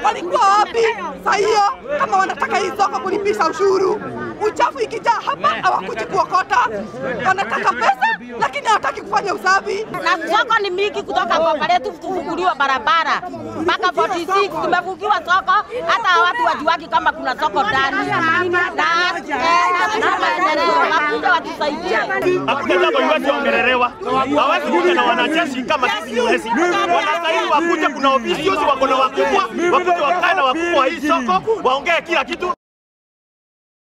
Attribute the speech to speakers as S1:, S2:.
S1: Walikuwa wapi saa hiyo kama wanataka hii soko kulipisha ushuru? Uchafu ikijaa hapa hawakuji kuokota. Wanataka pesa lakini hawataki kufanya usafi.
S2: Na soko ni mingi kutoka cooperative tufunguliwa barabara mpaka 46 tumefungiwa soko, hata watu wajuaki kama kuna soko ndani. Na maendeleo wakuja watusaidie.
S3: Hakuna jambo iwezi ongelelewa. Hawezi kuja na wanajeshi kama sisi ni wezi. Wanastahili wakuje, kuna ofisi wako na wakubwa, wakuje wakae na wakubwa wa hii soko, waongee kila kitu.